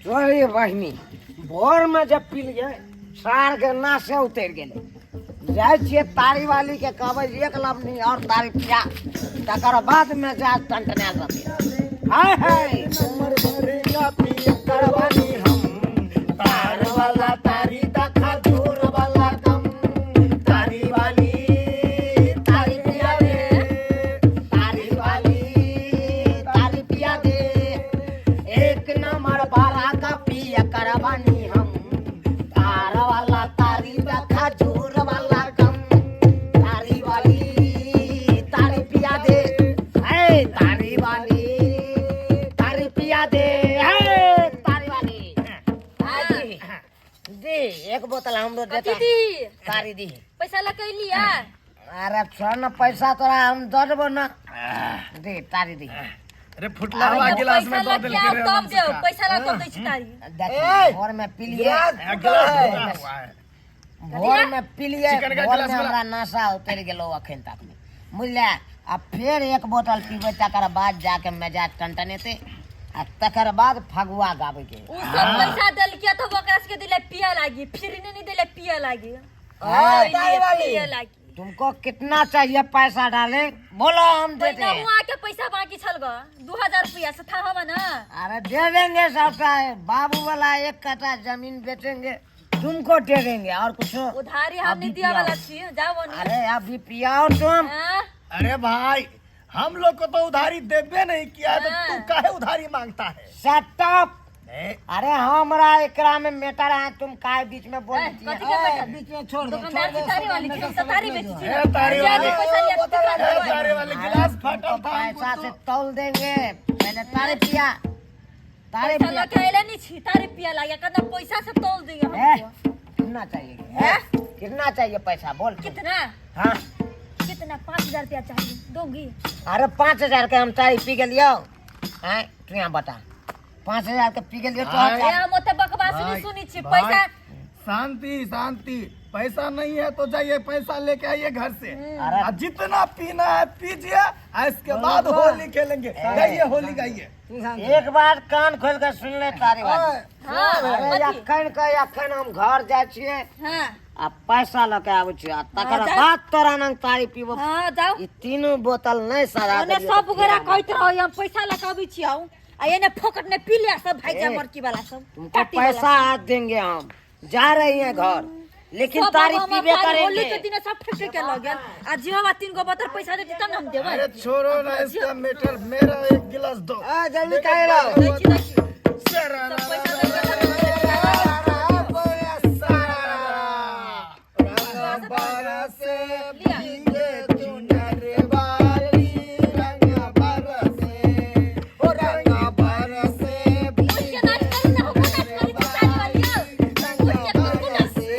तोरे बहिनी भोरमे जब पिलियै सारके नाशे उतरि गेलै। जाइ छियै तारी वाली के कहबै जे एक लबनी और तारी पिया, तकर बाद में जा टनटनायल रहतै। हाय हाय उमर भर का पिया करवानी हम, तार वाला तारी दा खजूर वाला कम, तारी वाली तारी पिया दे, तारी वाली तारी पिया दे, एक नंबर बारह का पिया करवानी हम, तार वाला तारी दा खजूर वाला कम, तारी वाली तारी पिया दे, हे तारी वाली तारी पिया दे, हे तारी वाली। आ दी दी एक बोतल हमरो कथी देता दी? तारी दी। पैसा लके लिया। अरे छोड़ ना, पैसा तोरा हम दऽ देबो ना, दे तारी दी। अरे फुटला हुआ गिलास में पैसा दो लके दिल आउ के रे तब देव, पैसा लके तब दै छी तारी। देख भोर में पिलिए, गिलास फुटा हुआ है। भोर में पिलिए, चिकन का भोर गिलास में वाला। हमरा नशा उतरि गेलो अखन तक में, बुझले? आ फेर एक बोतल पीबै तकर बाद जाके मिजाज टनटनेतै आ तकर बाद फगुआ गाबै के। उ सब पैसा देलके तब ओकरा सबके दिले पिया लागी, फिर ने नहीं दिले पिया लागी। हाँ, तारी वाली पिया लागी। तुमको कितना चाहिए पैसा डाले बोलो, हम देते पहिने हैं। हुआ के पैसा बाकी छल ग 2000 रुपया से था हवा ना। अरे दे देंगे सबका, बाबू वाला एक कट्ठा जमीन बेचेंगे तुमको दे देंगे, और कुछ उधारी हम अभी नहीं दिया पियाओ। वाला छी, जाओ नी। अरे अभी पियाओ तुम। हाँ? अरे भाई हम लोग को तो उधारी देबे नहीं किया है, तो हाँ। तू काहे उधारी मांगता है? Shut up. ए, अरे हमरा एकरा में मेटर है, तुम काहे बीच में बोल ए, देती है? कथी के मेटर? बीच में छोड़ दे, दुकानदार की तारी वाली छी, हम तारी बेची छी। ए, तारी जा वाली। दे पैसा लिया, कितना ए, देबै? तारी वाली गिलास फटल था हमको पैसा तो। से तौल देंगे, पहले तारे पिया, तारे पैसा पिया। लके अइले नहीं छी, तारी पिया लागे, कतना पैसा से तौल देंगे ए, हमको। कितना चाहिए? ए, कितना चाहिए पैसा बोल तू। कितना? हाँ। कितना? 5000 रुपया चाहिए, दोगी? अरे 5000 के हम तारी पी गेलियो। हैं, तू यहाँ बता, 5000 के पी गेलियो तो भाई। ए, हम ओते बकवास नहीं भाई, सुनी छी, भाई, पैसा शांति शांति, पैसा नहीं है तो जाइए पैसा लेके आइए घर से। अरे। आ जितना पीना है पीजिए, आ इसके बाद होली खेलेंगे। गाइए होली गाइए। एक बार कान खोल के सुन ले तारी बात। हाँ, अरे कथी? अखन के अखन हम घर जाइ छियै हाँ। आ पैसा लऽ के आबै छियै आ तकर हाँ, जा। बाद तोरा नंग तारी पीबो। हाँ, जाओ। ई तीनू बोतल नहीं सरा ओने देलियै सब तऽ गोरा पीरा कहैत रहै हम पैसा लऽ के अबै छी आउ, आ एने फोकट ने पी लिया सब भाई ए, मरकी वाला सब। तुमको टाटी वाला पैसा आज देंगे, हम जा रही हैं घर, लेकिन सब तारी हम पीबे तारी होली करेंगे। के दिन सब फेंक के लग गेल। आ जीवा तीन गो बोतल पैसा देती तब न हम देबै। अरे छोड़ो ना इसका मैटर, मेरा एक गिलास दो। आ, जल्दी तारी लाओ। दै छी, दै छी। सरारा, सब पैसा दे के तब रंग बरसे भीगे चुनर वाली, रंग बरसे, ओ रंग बरसे उठ के नाच करू ना, हमहूँ नाच करै छी तारी वाली यौ। रंग उठ के करू ना। बरसे,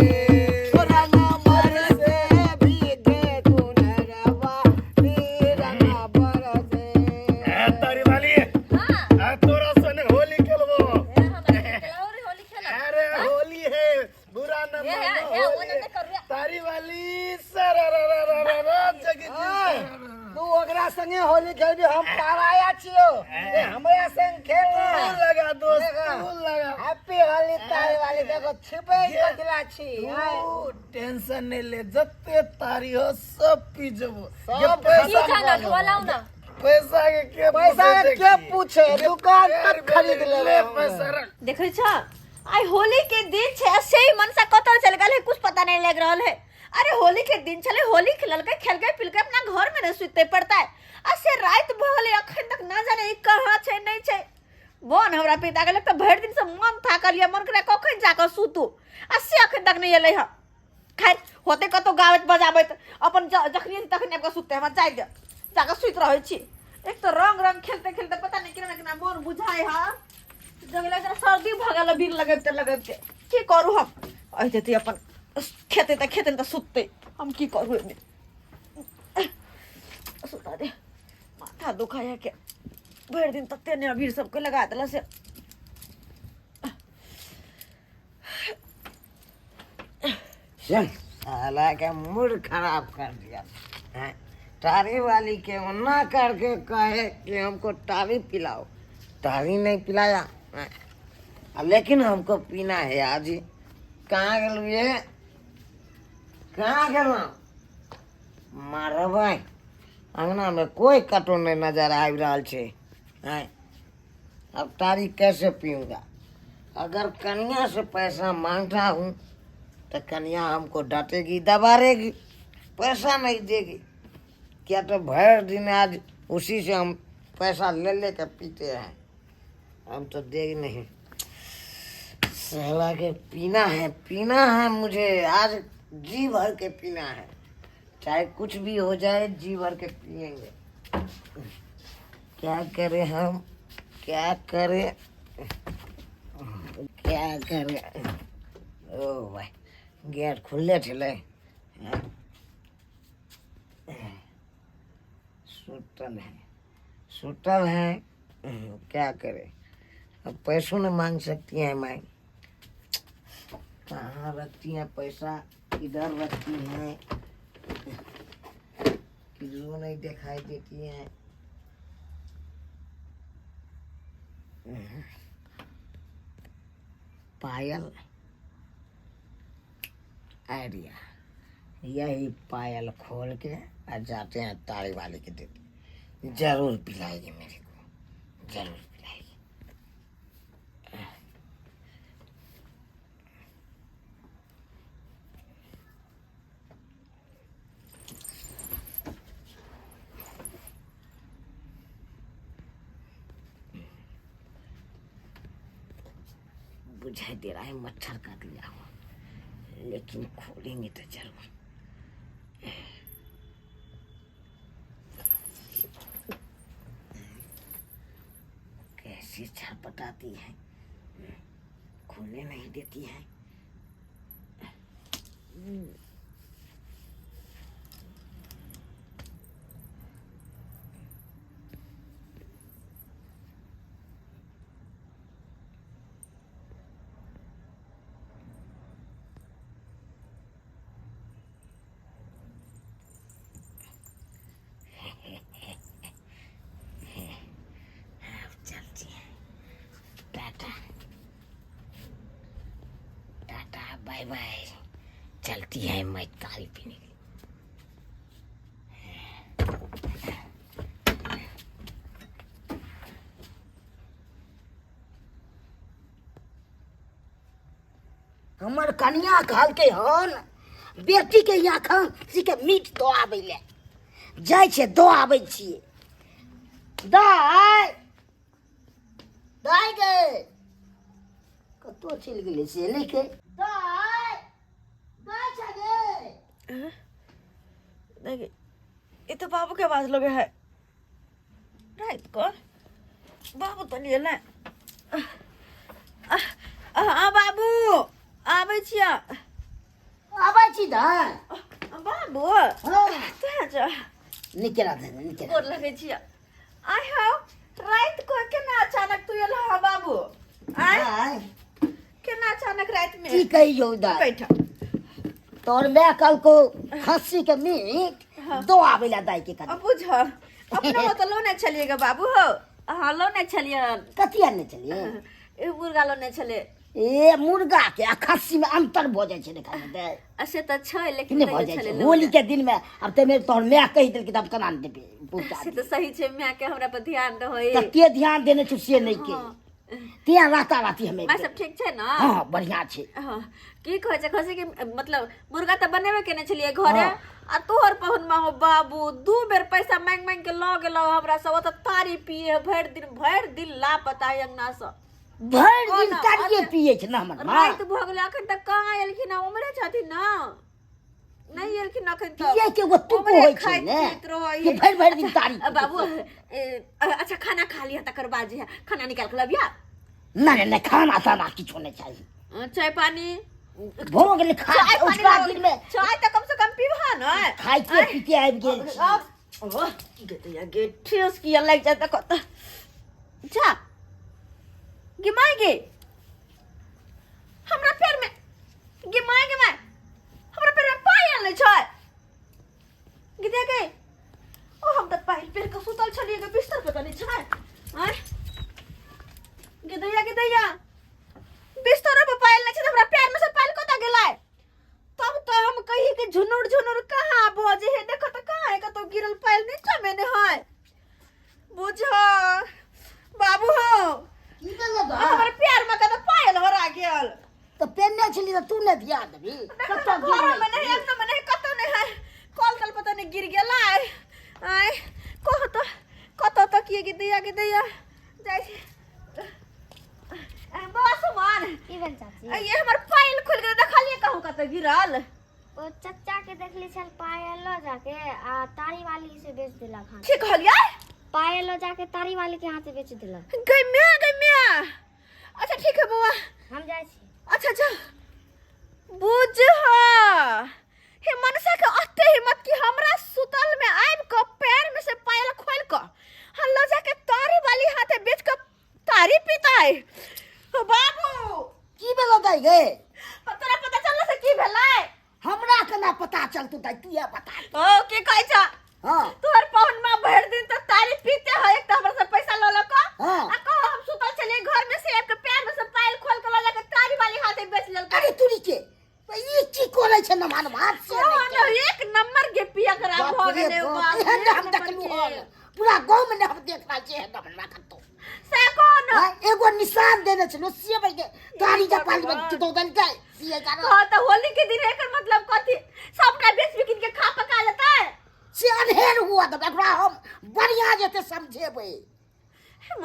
ओ रंग बरसे भीगे चुनर वाली, रंग बरसे। ए तारी वाली, हाँ। आ तोरा सने होली खेलबो। ए, हमरा के खेलाओ रे, होली खेलब। अरे होली है, बुरा न ए, ए, मानो ए, होली ओने है। नहि करू रे। तारी वाली सरारारारारा जगी तू ओकरा संगे होली खेलबी, हम पराया छियो, ए हमरा संग खेल तू ना। लगा दोस्त, तू लगा। हैप्पी होली तारी वाली, देखो छिपे कथिला छी। तू टेंशन नहीं ले, जते तारी हो सब पी जबो। सब ये की पैसा जाना बोलाउ ना। पैसा के के पैसा पूछे के के देखी। पूछे, दुकान तक खरीद ले ले पैसा रख। देखै छ आइ होली के दिन छै, से ही मनसा कतौ चल गेल है, कुछ पता नहीं लग रहल है। अरे होली के दिन छले, होली खेललकै, खेलकै पिलकै, अपना घर में न सुतते पड़ता है, आ से राति भऽ गेलै अखन तक ना जाने ई कहाँ छै नहीं छै। मन हमरा पिता गेलै तऽ भरि दिन से मन थाकल यऽ, मन करे कखन जाकऽ सुतू, आ से अखन तक नहीं एलै हँ। खैर होते कतौ गाबैत बजाबैत अपन जखनी एतै तखनी आबि कऽ सुततै, हमरा जाय दे, जाकऽ सुति रहै छी। एक तऽ रंग रंग खेलते खेलते पता नहीं केना केना मन बुझाइ हँ, जब लगै सर्दी भऽ गेल अबीर लगबिते लगबिते। की करू हम, एहि जेतै अपन खेतै तऽ खेतै, तऽ सुततै, हम की करू एहिमे। सुता दे, माथा दुखाया के भरि दिन तते ने अबीर सबके लगा देला से। चल साला के मूड खराब कर दिया हैं। तारी वाली के मना करके कहे कि हमको तारी पिलाओ, तारी नहीं पिलाया हैं। लेकिन हमको पीना है आज ही। कहाँ गेलू ये, कहाँ गेलहुँ? मारबै अंगना में कोई कटो नहीं नजर आबि रहल छै। आँय, अब तारी कैसे पीऊंगा? अगर कन्या से पैसा मांगता हूँ तो कन्या हमको डांटेगी, दबारेगी, पैसा नहीं देगी। क्या तो भर दिन आज उसी से हम पैसा ले ले कर पीते हैं, हम तो देगी नहीं। साला के पीना है, पीना है मुझे आज, जी भर के पीना है, चाहे कुछ भी हो जाए, जी भर के पिएंगे। क्या करें हम, क्या करें, क्या करें? ओ भाई, गेट खुले छलै। हाँ? सुतल है, सुतल है, क्या करें अब? पैसों ने मांग सकती है मैं। कहाँ रखती है पैसा? इधर रखती हैं, किधरों नहीं दिखाई देती है। पायल आइडिया, यही पायल खोल के आ जाते हैं ताड़ी वाले के देते, जरूर पिलाएगी मेरे को, जरूर पिलाएगी। बुझाई दे रहा है मच्छर काट लिया हुआ, लेकिन खोलेंगे तो जरूर। कैसी छटपटाती है, खोलने नहीं देती है। अब चलती है, टाटा टाटा बाय बाय। चलती है मैं तारी पीने के लिए। हमर कनिया कहलकै हन बेटी के यहाँ खसी के मीट दऽ आबै लए जाइ छै, दऽ आबै छियै। दाइ, दाइ गे, कतौ चलि गेलै से नहि के। दाइ, दाइ छै गे। देखी, ई तऽ बाबूके आवाज लगे है। राति कऽ बाबू तऽ नहि एलै। हँ बाबू, आबै छियै। आबै छी दाइ। बाबू। हँ। तोरा जा। नीके रह, नीके रह। गोर लगै छियै। आय हौ, राति कऽ केना अचानक तू एलह हँ बाबू? आय। दाइ। केना अचानक रातिमे? की कहियौ दाइ, बैठ। तोहर माय कहलको खस्सी के मीट दो आबै ला दाइ के कनी। अब बुझ, अपनो तऽ लोने छलियै गे बाबू हौ, अहाँ लोने छलियै। कथी आनने छलियै? ई मुर्गा लोने छलै। ए, मुर्गा के आ खस्सी में अंतर भऽ जाइ छै ने खाली दाइ। आ से तऽ छै, लेकिन नहि भऽ तैयो जाइ छै छलै लोने। होली के दिन में। आब ताहिमे तोहर माय कहि देलकै तऽ आब केना नहि देबै पहुँचा? से तऽ सही छै, माय के हमरा पर ध्यान रहै। कते ध्यान देने छौ से नहि के तें राता राती हमे। माय सब ठीक छै ने? हँ, बढ़िया छै। हँ, की कहै छै, खसी के मतलब मुर्गा तऽ बनेबे केने छलियै घरे, आ तोहर पहुनमा हो बाबू 2 बेर पैसा मांगि मांगि के लऽ गेलौ हमरा सब ओतऽ तारी पिए भरि दिन, भरि दिन लापता है अंगना सँ। भरि दिन कोना? तारिये अच्छा। पिए छै ने हमर माँ। राति भऽ गेलै, अखन तक कहाँ एलखिन हँ? उम्हरे छथिन ने, नहि एलखिन अखन तक। पिए के एगो तुक उम्हरे होइ छै खाइत ने पीत रहै। कि भरि भरि दिन तारी। आ बाबू, अच्छा खाना खा लिअ, तकर बाद जे है खाना निकाल के लबिया। नहि नहि नहि, खाना ताना किछो नहि चाही। चाय पानी? भऽ गेलै खा चाय पानी उठला भऽ दिन गेलै। में। चाय तऽ कम से कम पीबह ने। खाइते पीते आबि गेल छी। आब ओह, गे तैया गे, ठेस किया लागि जाय तऽ कतऽ जा गे माय गे, हमरा पैर में गे माय, गे माय, हमरा पैर में पायल नहि छै गे। दे गे, ओ हम तऽ पायल पहिर कऽ सुतल छलियै गे, बिस्तर पर तऽ नहि छै। आँय गे दैया, गे दैया, झुनुर झुनुर कहाँ बजे है देखो तो कहाँ है कतौ गिरल पायल नीचा में ने है बुझ बाबू हो की भेलै गे? हमर प्यार में कतौ पायल हरा गेल तऽ पेन्ने छली तऽ तू नहि ध्यान देबही देखो कतऽ तो घरो में गिरलै? नहीं अंगना में नहीं कतौ नहीं है कल तल पता नहीं गिर गेल आय आय कह तो कतौ तक ये गिदैया गिदैया जाइ छी बौआ सुमन की भेल चाची ये हमर पायल खुलि गेल देखलियै कहूँ कतौ गिरल ओ चचा के देखली छल पायल लऽ जाके आ तारी वाली से बेच देलक हन की कहलियै पायल लऽ जाके तारी वाली के हाथ से बेच देलक गै म्या गै म्या अच्छा ठीक है बौआ हम जाइ छी अच्छा अच्छा बुझ हे मनसा के अते हिम्मत कि हमरा सुतल में आबि कऽ पैर में से पायल खोलि कऽ हम लऽ जाके तारी वाली हाथे बेच कऽ तारी पीताय ओ बाबू की भेलो दाइ गे तोरा पता चलल से की भेलै हमरा केना पता चलतौ दाइ तू बता ओ की कहै छ हाँ तोहर पहुनमा भरि दिन तऽ तारी पीते है एक तऽ हमरा से पैसा लऽ लऽ कऽ हाँ। आ कहो हम सुतल छलियै घर में से एक पैर में से पायल खोल के लऽ जाके तारी वाली हाथे बेच लेलकै अरे तुरी के ई की करै छै नमान भात से ओ न एक नंबर के पिया खराब भऽ गेलै ओ बाप एहन एक हम नंबर देखलु के। हन पूरा गाँव में हम देख रहल छियै एहन नमनवा कतौ से कोन हाँ, एगो निशान देने छलो से भाई के तारी के पाली में दो देलकै सिए कारण हाँ तऽ होली के दिन एकर मतलब कथी सबटा बेच बिकिन के खा पका लेतै से अनहेर हुआ तऽ एकरा हम बढ़िया जेते समझेबै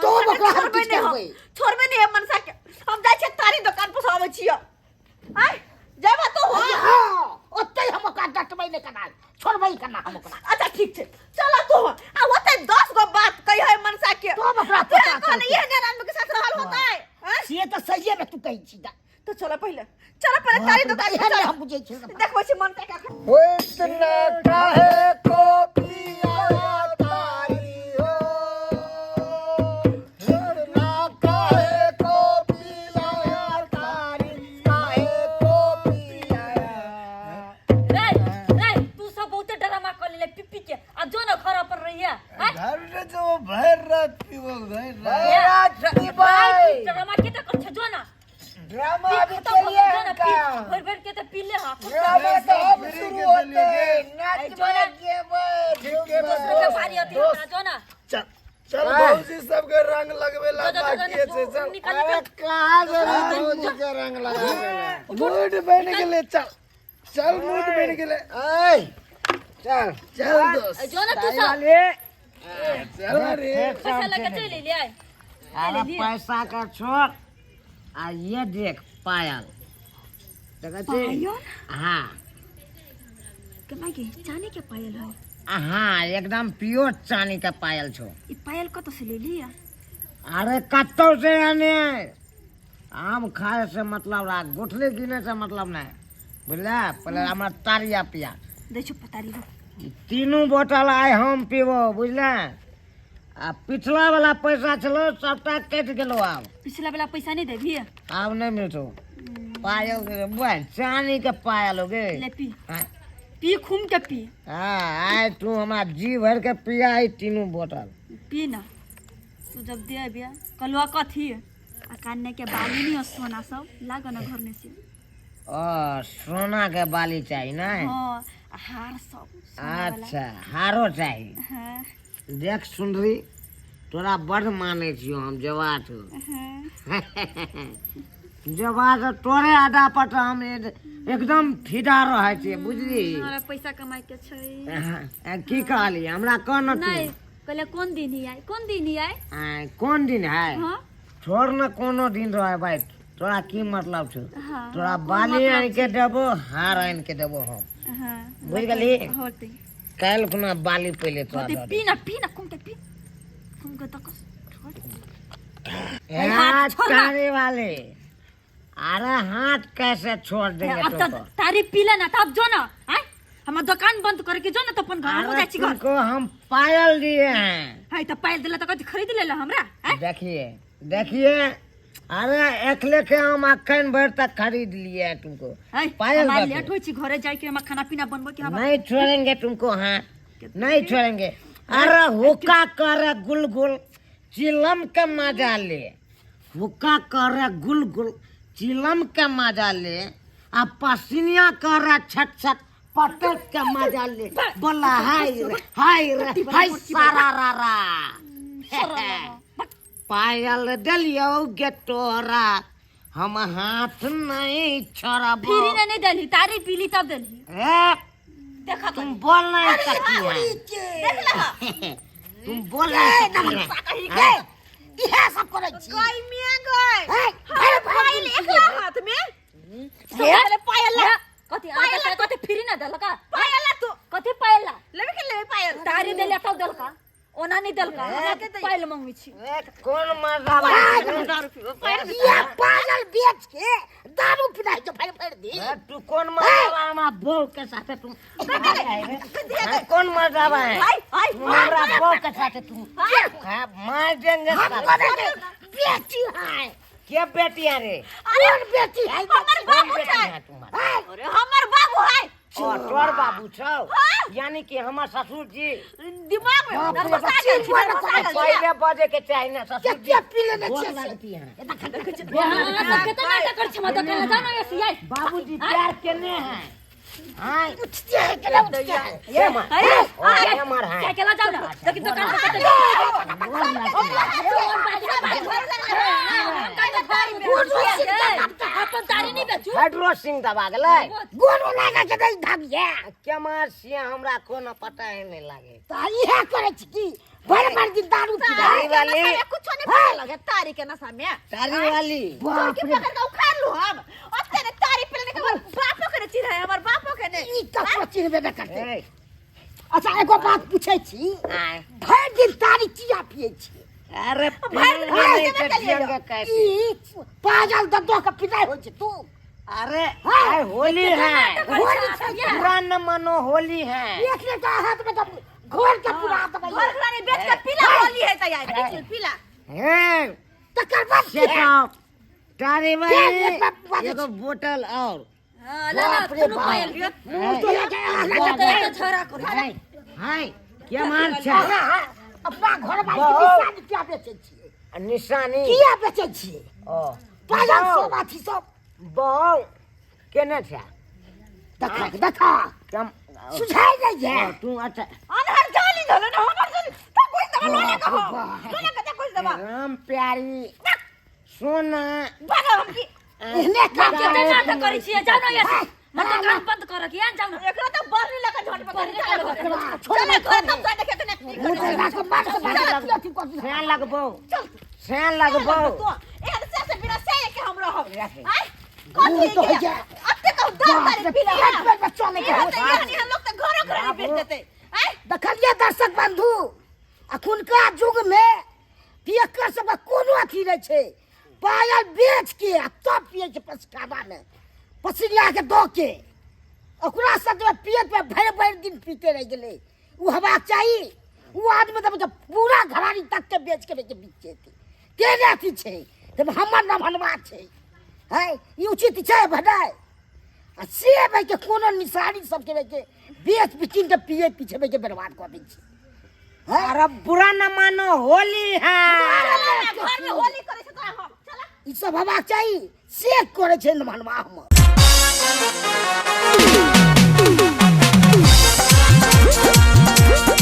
तो मनसा के ओकरा हम छोड़बै किछु नहि हम। करबै। छोड़बै नहि हम मनसा के हम जाइ छियै तारी दोकान पर से अबै छियै आय जेबा तू हो हाँ ओतै हम ओकरा डटबै नहि केना छोड़बै केना हम ओकरा अच्छा ठीक छै चल तू हो आ ओतै 10 गो बात कही है मनसा के तब ओकरा तू पता कहने चलतै। ये नेरान के साथ रहल होतै आँय? से तऽ सहिए में तू कहै छी तो चलो पहिले चलो पहिले तारी दुकान एहन नहि हम बुझै छी देखबै छी मन के अखन हो इतना काहे को पिया तारी हो इतना काहे को पिया तारी काहे को पिया रे रे तू सब बहुते ड्रामा कर लेले पिप्पी के आ जो ना घर पर रहिया हैं घर रे जो भर रात पीबो भर रात रात ड्रामा के त कर जो ना ड्रामा पी अभी खत्म हो चलिए जो ना पी इनका भर भर के त पी ले हां ड्रामा तो अब शुरू होते हैं नाच जो ना ठीक है दूसरे के बारी आती है जो ना चल चल भौजी सबके रंग लगबे ला जो जो बाकी जो छै चल निकल निकल कहाँ से भौजी के रंग लगाबे मूड बन गेले चल चल मूड बन गेले ऐ चल चल दोस्त जो ना तू सब चल रे पैसा लगा चल ले आए अरे पैसा का छोड़ आ ये देख पायल देखै छी हाँ केना के चानी के पायल है हाँ एकदम प्योर चानी के पायल छो ई पायल कत से ले लिया अरे कतौ से आने आम खाए से मतलब राख गुठली गिने से मतलब नहीं बुझले पहले हमरा तारिया पिया दै छो पता री ई तीनू बोतल आइ हम पीबो बुझले आ पिछला वाला पैसा छलो सबटा कटि गेलो आब पिछला वाला पैसा नहीं देबी आब नहीं मिलतो पायल बुआ चानी के पायल हो गे ले पी हाँ पी खूम के पी हाँ, आइ तू हमरा जी भर के पिया ई तीनू बोतल पी ना तू जब दे बिया कलुआ कथी आ कान्ने के बाली नहीं हो सोना सब लागो ना घर में से ओ सोना के बाली चाही ना हाँ आ हार सब सोना वाला। अच्छा हारो चाही हाँ देख सुनरी तोरा बड़ मानै छियौ हम जवा छौ हाँ जवा से तोरे आधा पर तऽ हम एकदम फिदा रहै छियै बुझली हमरा पैसा कमाइ के छै हाँ, की कहली हमरा कह न तू नहीं कहले कोन दिन ही आए कोन दिन ही आए आँय, कोन दिन है हाँ छोड़ न कोनो दिन रहे भाई तोरा की मतलब छौ हाँ तोरा बाली आनि के देबो हार आनि के देबो हम हाँ बुझ गेली होते काल्हि खुना बाली पहिले तोरा होते दऽ पी ना पी ना कुम के पी कुम के तकस देबो। हाथ छोड़ ना। तारी वाले अरे हाथ कैसे छोड़ देंगे अब तो तुमको तारी पी लेना तब जो ना आय हमर दुकान बंद करके जो ना तो अपन घर हो अरे जाइ छी घर तुमको हम पायल दिए हैं हाय तो पायल देला तो कथी खरीद लेला हमरा आय देखिए देखिए अरे एकले के हम अखन भर तक खरीद लिए हैं तुमको हाय पायल हमरा बाटे। लेट होइ छी घरे जाय के हमरा खाना पीना बनबो के हमरा नहीं छोड़ेंगे तुमको हाँ नहीं छोड़ेंगे अरे हुक्का कर गुल गुल चिलम के मजा ले हुक्का कर गुल गुल चिलम के मजा ले आ पसीनिया कर छट छट पटक के मजा ले बोला हाय रे हाय रे हाय सारा रा रा पायल देलियौ गे तोरा हम हाथ नहीं छोड़ब फिरी ने नहीं देली तारी पीली तब देली ए, देखा तुम बोल नहीं सकती है देख लहा तुम बोल नहीं सकती है के इहे सब करै छी गई मिया गई हे, हमार भरि पायल दिन एकला हाथ में सबसे पायल ला कथी आके कथी फिरी ना देलका पायल ला तू कथी पायल ला लेबे के लेबे पायल तारी देले तब देलका ओना नहीं देलका हमरा पायल मंगै छी ए, कौन मजा बा? ये पायल बेच के दारू पिलाई जो भरि भरि दिन ए, तू कौन मजा बा हमारा बहू के साथे तुम हाँ, कौन मजा बा है हाय हाय हमरा बहू के साथे तुम हाँ, मार देंगे हम साला। करेंगे बेटी है के बेटी है रे कौन बेटी है हमर कौन बाबू बेटी छै है तुम्हारा है? अरे हमर बाबू है ओ तोर बाबू छौ हाँ। यानी कि हमर ससुर जी दिमाग में बाप रे नर्वस बाप, आ गेल छी, चिन्हबो नर्वस आ गेल छी। पहले बजे के चाही ना ससुर जी कते पी लेने गोर छियै से? लगती है अहाँ सब केतना नाटक करै छी हमरा दोकान जाउ ना एसी आइ बाबूजी प्यार केने हैं हाँ उठते है कि नहीं उठते है ये मार अरे ओ, ये मार है साइकिल जाउ ना देखी दोकान पर कते अपन तारी नहीं बेचू हाइड्रो सिंह दबा गेलै गोरो लागा के नहीं भागिए के मार सिया हमरा कोनो पता ही नहीं लागे तऽ इहे करै छी की भरि भरि दिन दारू पी तारी वाली कुछो नहीं पता लगे तारी के नशा में तारी वाली बाप के रे पकड़ के उखाड़ लू हम ओते ने तारी पिलने के बाद बापो के ने चिन्ह है हमर बापो के ने ई ककरो चिन्हबे नहि करतै ए, अच्छा एगो बात पूछै छी आय। भरि दिन तारी किया पियै छी अरे भरि दिन नहीं पिएबे तो केलियै जियेंगे कैसे ई पागल दद्दो के पिनाइ होइ छै तू अरे हाँ। आय होली है होली छै बुरा न मानो होली है एक ने हाथ में तऽ घोर के पूरा दबाइ घर घरानी बेच के पीला होली है तैयार बेच पीला हैं तकर बाद की है? सेठाव तारी एक बात वाली एगो बोतल और हाँ, ला ला बाप रे दुनू बाप। पायल के मुँह तो लगे अहाँ तो एक झगड़ा करू हाय हाय के मार छै अहाँ अपना घर वाली के बहुत। निशानी किया बेचै छियै निशानी किया बेचै छियै ओ पागल सब अथी सब बहु केने छै देखा देखा कम सुझाइ नहि छै ओ, तू अच्छा अनहर जाली धलो ने हमर जाली त कोई दवा लोले कहो लोले कते कोई दवा राम प्यारी सोना भागो हम की एहने काम केते नाटक करै छियै जाउ ना एसी मत कान बंद कर के जाउ ना एकरा त बरनी लगा झट पकड़ छोड़ चल घर तब जा देखे के मुँह तो राखो मार के मार अथी कर दिया। सैन लगबो सैन लगबो तो एहन से से बिना से के हम रहब आय मुँह तो कथी है। अते कहू दस बाप तारीख रे, पीला पेट पेट में चले के इहाँ हो। त एहन एहन लोग त घरो घरानी बेच देतै आय देखलियै दर्शक बंधु अखुनका युग में पियक्कर सबके कोनो अथी नहि छै पायल बेच के आ तब पियै छै पसखाना में पसिनिया के दऽ के ओकरा साथ में पियत में भरि भरि दिन पीते रहि गेलै ओ हेबाक चाही ओ आदमी तऽ मतलब पूरा घरारी तक के बेच के बेच बिक जेतै तेहने अथी छै तऽ हमर नमहनवा छै है ई उचित छै भेनाइ आ से भाई के कोनो निशानी सबके भाई के बेच बिकिन के पिए पीछे भाई के बर्बाद कऽ दै छै अरे बुरा न मानो होली है घर में होली करै छै तोरा हम चला ई सब हेबाक चाही से करै छै नमहनवा हमर